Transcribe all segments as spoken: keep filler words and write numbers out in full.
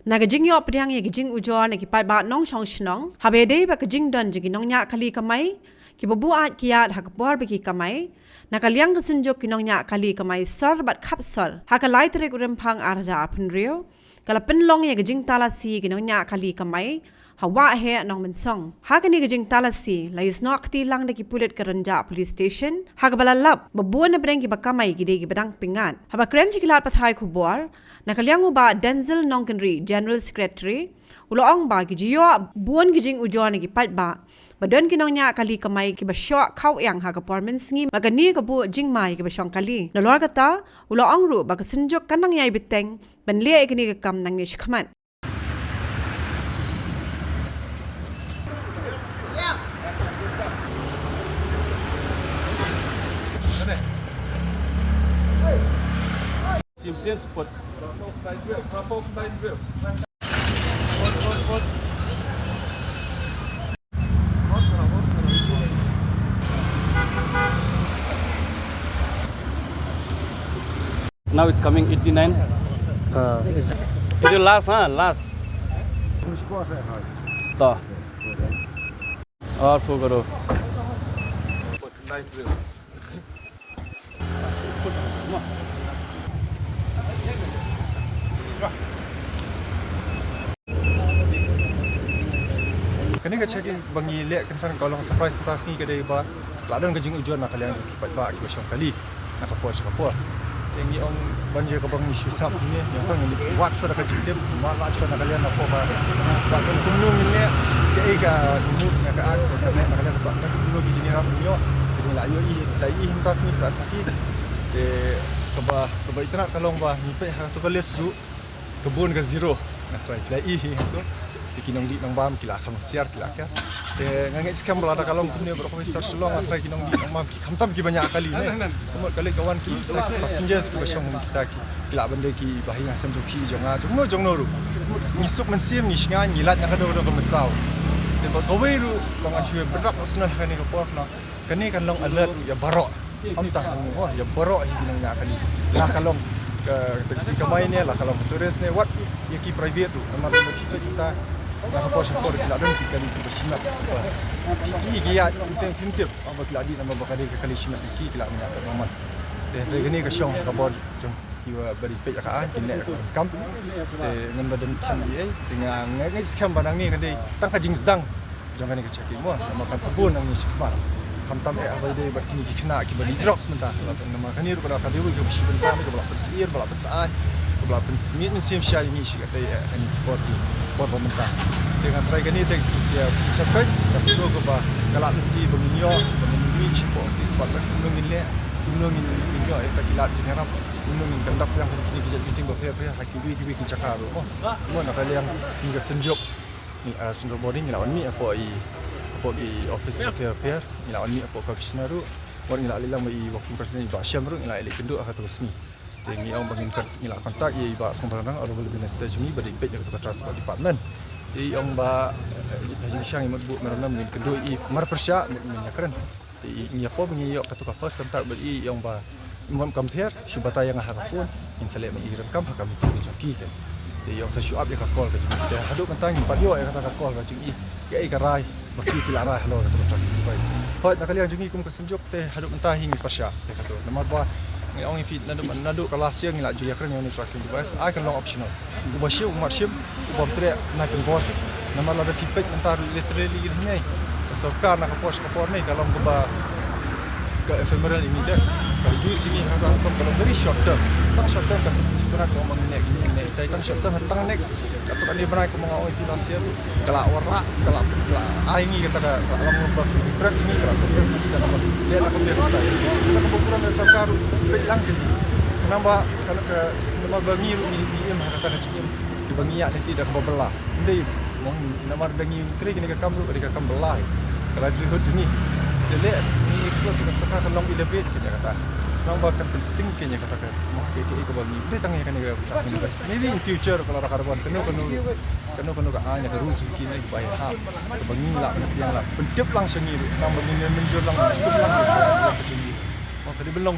Na ka jingïoh pdiang ïa ka jingujor na ki paidbah nongshong shnong, haba ïadei bad ka jingdon jong ki nongñiah kali kamai kiba buaid kiad ha ka por ba ki kamai, na ka liang ka Synjuk ki nongñiah kali kamai sor bad khap sor, ha ka lai tarik u Rymphang ar hajar arphew hynriew, ka la pynlong ïa ka jingtalasi ïa ki nongñiah kali kamai ha Waheh Nongmynsong. Ha kane ka jingtalasi la ïasnoh kti lang da ki pulit ka Rynjah Police Station, ha kaba la lap ba bun na pdeng kiba kamai ki dei kiba dang pyngngad. Haba kren sha ki lad pathai khubor, na ka liang u Bah Denzil Nongkynrih, General Secretary, u la ong ba ki ju ïoh bun ki jingujor na ki paidbah ba don ki nongñiah kali kamai kiba shoh khawiang ha ka por mynsngi, ba kane ka buh jingma ïa kiba shong kali. Nalor kata, u la ong ruh ba ka Synjuk kan nang ïai bteng ban leh ïa kane ka kam nangne shakhmat. Sim, sim, spot. Now it's coming eighty-nine. Uh, it's It will last, huh? Last. To. Aur four करो. Kane ka checking ba ngi leh kynsan ka long surprise mynta sngi ka dei ba la don ka jingujor na ka liang jong ki paidbah kiba shong kali na ka por sha ka por. Te ngi ong ban ïa kaba ngi shu sap ngi, ngi ong tang ngi wad shuwa da ka jingtip, wad shuwa na ka liang na ka por ba ngi shu ban kumno ngin leh, kaei ka move na ka act na ka liang ka department, kumno ki jingïarap ngi ïoh. Te ngi la ïohi, la ïohi mynta sngi, la sakhi. Te kaba, kaba itynnad ka long ba ngi peit ha kato ka list ruh, ka bun ka zero. Nga tharai phi la i hi hangto. Te ki nongdih nongbam ki la kham husiar, ki la kiar. Te nga ngeit skhem ba lada ka long kumne baroh kawei sar Shillong, nga tharai ki nongdih nongbam ki khamtam kiba ñiah kali ne. Ka mut ka leit ka wan ki, ki passengers kiba shong ha kita ki, ki lah ban dei kiba ha ïing ha sem jong phi jong nga jong no jong no ruh. Ka mut ngi suk mynsiem, ngi shngaiñ, ngi lait na kano kano ka mynsaw. Te ba kawei ruh ba ngan shu bynrap sngewbha ha kane ka por na. Kane kan long alert ruh ïa baroh. Ym tang hangne mo, ïa baroh hi ki nongñiah kali. La ka long ka taxi kamai ne, la ka long ka tourist ne, wat ïa ki private ruh. Namar ba ki private kita na ka por sha ka por ki la don ki kali kiba shimet. Ki, ki ïaid, ki tip, ki tip. Haba ki la dih namar ba ka dei ka kali shimet ki, ki la ñiah ka namar. Te hynrei kane ka shong ha ka bor jong kiba dei peit ïa ka aiñ, ki neh ïa ka kam. Te ngan ba don kham ïa ei, te nga, nga ngeit skhem ba nangne ka dei tang ka jingsdang jong kane ka checking mo, namar kan sa bun nangne shakhmat. Khamtam eh haba ïadei bad kine ki khynnah kiba dih drugs mynta. Namar kane ruh ka dei kawei kaba shi bynta kaba la pynsyier, ba la pynsyaid, kaba la pynsmit mynsiem sha ïa ngi shi katei eh ha kine ki por ki por ba mynta. Te nga tharai kane te ki sa, ki sa peit ka pyndonkam kaba ka la lynti ba ngin ïoh, ba ngin mih shapoh ki spot ba kumno ngin leh, kumno ngin, ngin ïoh ïa kita ki lad jingïarap, kumno ngin conduct ïa kine ki jait meeting bapher bapher ha kiwei kiwei ki jaka ruh mo. Mo na ka liang kane ka Synjuk. Ngi, ah, Central Body ngi la wan mih hapoh i, hapoh i office bapher bapher, ngi la wan mih hapoh Commissioner ruh. Wat ngi la leit lang bad i Working President i Bah Shem ruh, ngi la leit kynduh ha kato ka sngi. Te ngi ong ba ngin con-, ngi la contact ïa i Bah Sngewbhalang Reang, Honorable Minister jong ngi, ba dei peit ïa kato ka Transport Department. Te i ong ba, eh, ha jingshisha ngi mut buh memorandum, ngin kynduh ïa i marpyrshah, mut ngin ïakren. Te i, ngi ïa pom ngi ïoh kato ka first contact bad i, i ong ba ngim compare, shu batai ïa nga ha ka phone, ngin sa leh ma i ruh kam ha ka meeting ka jong ki. Te i ong sa shu ap ïa ka call ka jong i. Te haduh mynta ngim pat ïoh ïa kata ka call ka jong i. Kaei ka rai ba ki, ki la rai halor kato ka tracking device. Hooid, na ka liang jong ngi kum ka Synjuk te haduh mynta hi ngi pyrshah ïa kato. Namar ba ngi ong ïa phi naduh, naduh ka last year ngi la ju ïakren ïa une u tracking device. Ai kan long optional. Uba shim, uba shim, uba treh, na pynbor. Namar lada phi peit mynta ruh literally ïa ngi, ka sorkar na ka por sha ka por ne ka long kaba ka ephemeral ïa ngi te. Ka use ïa ngi ha ka long, ka long very short term. Tang short term ka shu, shu kynnoh ka ong ba ngi ne, ngi ne. Te tang short term, tang next, kato kane bnai kumba nga ong ïa phi last year, ka la wanrah, ka la, ka la ai ngi kata ka, ka la long ba press ïa ngi, ka la suppress ïa ngi, ka la ba leh na ka pyrthei. Kata ka burom ïa sorkar ruh peit lang ïa ngi. Namar ba ka, ka, namar ba ngi ruh ngi, ngi im ha kata ka jingim kiba ngi ïaid lynti da kaba bylla. Ym dei mo, namar da ngi trei kane ka kam ruh ka dei ka kam bylla. Ka livelihood jong ngi. Te leh ngi, ngi kyrpad sha ka sorkar kan long elaborate kane kata. Namar ba kan pynsting kane kata ka, mo, ka, ka, kaba ngi, ym dei tang ïa kane ka, ka, maybe in future ka la, ka la wan kano kano, kano kano ka aiñ, ka rules ki ne, ba ïa hap, kaba ngi lah ban pdiang, lah pyntip lang sha ngi ruh. Namar ba ngi mynjur lang, suk lang ka jong ngi. Mo, ka dei ban long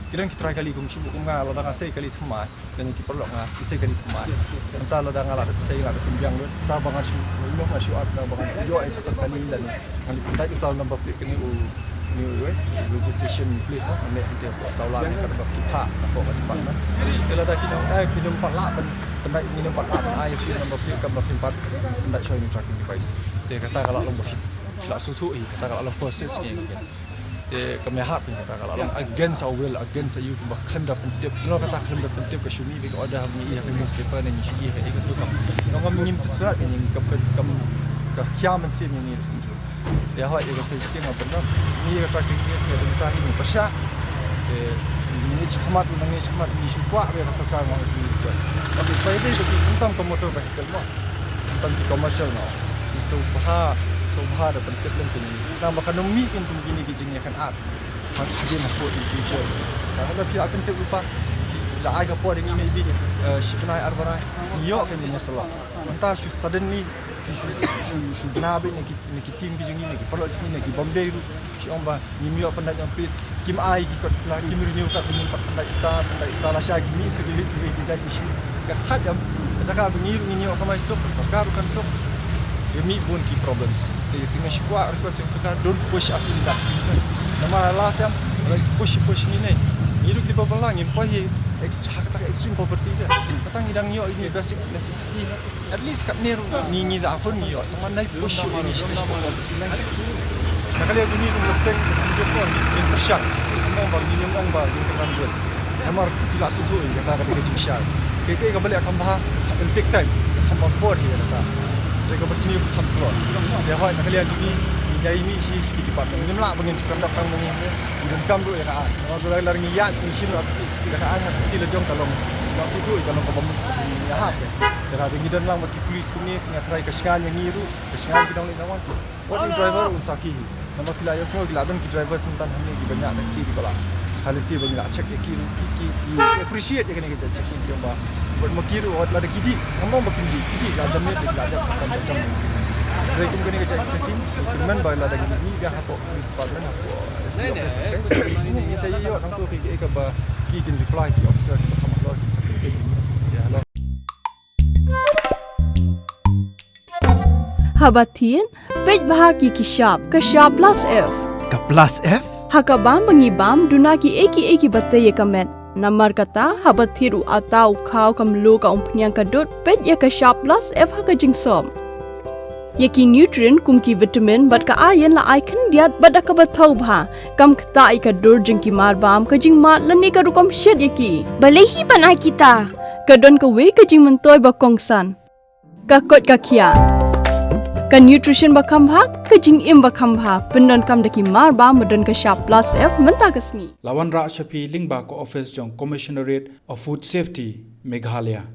Ki don ki trai kali kum shu kum nga, lada nga sei kali thymmai, lane ki paralok nga ki sei kali thymmai. Mynta lada nga la sei, nga la pynbiang lut, sa ba ngan shu, nga shu ap, na ba ngan ïoh ïa ka kali lane ngan pyndait uta u number plate kane u, ne u, eh, registration plate, no, ne hangte hapoh sawla ne ka dei ba ki phah hapoh ka department. Te lada ki nang, eh, ki nang pat lah ban pyndait, ki nang pat lah ban ai ïa phi u number plate, kam da phin pat pyndait shuwa ïa u tracking device. Te kata ka la long ba phi la sngewthuh hi, kata ka la long process hi. Te kam ïahap hi, kata ka la long against our will, against our, kumba khlem da pyntip. Lada kata khlem da pyntip, ka shu mih beit ka order ha ngi, ha ka newspaper ne ngi shu ïohi ha ka tu kam. Nongam ngim pyrshah, ngim, kam, kam, ka khia mynsiem ïa ngi. Te hooid, ïa ka shisien nga pyndonkam ïa ka tracking device, ïa ka bynta hi ngi pyrshah. Te ngi shakhmat, ngi shakhmat, ngi shu kwah ïa ka sorkar, ngi request. Tapi pai dei, tapi khamtam ka motor vehicle mo, khamtam ki commercial mo, ngi sngewbha, sngewbha da pyntip lem ïa ngi. Namar ba kan ym mih kum kine ki jingïakynad hadien hapoh in future. Tang ba phi la pyntip lypa, phi la ai ka por ïa ngi maybe, eh, shi bnai ar bnai, ngi ïoh kane ngi sa long. Mynta shu suddenly shu, shu, shu, shu bna beit na ki, na ki team ki jong ngi, na ki paralok jong ngi, na ki Bombay ruh. Shu ong ba ngim ïoh pyndait ïa u plate, kim ai ki kot sla, kim renew card, ngim pat pyndait ïa uta, pyndait ïa uta, lashai ki mih sha ki leit ki jait ki shu. Ka thait em, ka jaka ba ngi ruh ngin ïoh kamai suk, ka sorkar ruh kan suk. Ïa mih bun ki problems. Te nga shu kwah request ïa ka sorkar, don't push us in that thing. Namar last em, like, push, push ni ne. Ngi ruh kiba bylla ngim poi hi ex-, ha kata ka extreme poverty te. Kata ngi dang ïoh ïa ki basic necessity. At least katne ruh ngi, ngi la hun ngi ïoh. Tang ma nai push ïa ngi sha poverty line. Na ka liang jong ngi kum ka seng, ka seng jong ngi, ngi pyrshang. Ngim ong ba, ngim ong ba ngin kynran bun. Namar phi la sngewthuh ïa kata ka dei ka jingshai. Kaei kaei kaba leh kham bha, it'll take time. Kham bha por hi ïa kata. Dei kaba sniew kham kloi. Te hooid na ka liang jong ngi, ngi ïai mih shi shi ki department. Ngim lah ba ngin shu conduct tang ma ngi. Ngi donkam ruh ïa ka aiñ. Namar ba lada ngi ïaid ngi shim ïa ka aiñ ha kti la jong ka long. Phi la sngewthuh ïa ka long kaba ïahap. Te lada ngi don lang bad ki police kumne, nga tharai ka shngaiñ ïa ngi ruh, ka shngaiñ ki nongleit nongwan. Wat u driver un sakhi hi. Namar ki la ïohsngew, ki la don ki drivers mynta hangne kiba ñiah taxi kiba la, ha lynti ba ngi la check ïa ki ruh, ki, ki, ki appreciate ïa kane ka jait checking, ki ong ba wat ma ki ruh, wat lada ki dih, ngam ong ba kin dih, ki dih la jam ne, ki la jam, jam, jam. Hynrei kum kane ka jait checking, kyrmen ba lada ngi mih biang hapoh police department, hapoh S P office, okay? Ngi, ngi sa ïoh nangto ki, ki, kaba ki kin reply ki officer kiba kham halor, ki sa pyntik. Ïa halor. Haba thied, peit bha ki ki shap, ka shap plus F. Ka plus F? Ha ka bam ba ngi bam, duna kiei kiei kiba tei ïa ka met. Namar kata, haba thied u atta u khaw, ka mluh, ka umphniang, ka dud, peit ïa ka shap plus F ha ka jingsop. Ïa ki nutrient kum ki vitamin bad ka iron la ai khyndiat bad da kaba thaw bha. Kam ktah ïa ka dur jong ki marbam, ka jingmad lane ka rukom shet ïa ki. Balei hi ban ai kita? Ka don kawei ka jingmyntoi ba kongsan. Ka koit ka khiah. Ka nutrition ba kham bha, ka jingim ba kham bha, pyndonkam da ki mar ba ma don ka shap plus F mynta ka sngi. La wanrah sha phi lyngba ka office jong Commissionerate of Food Safety, Meghalaya.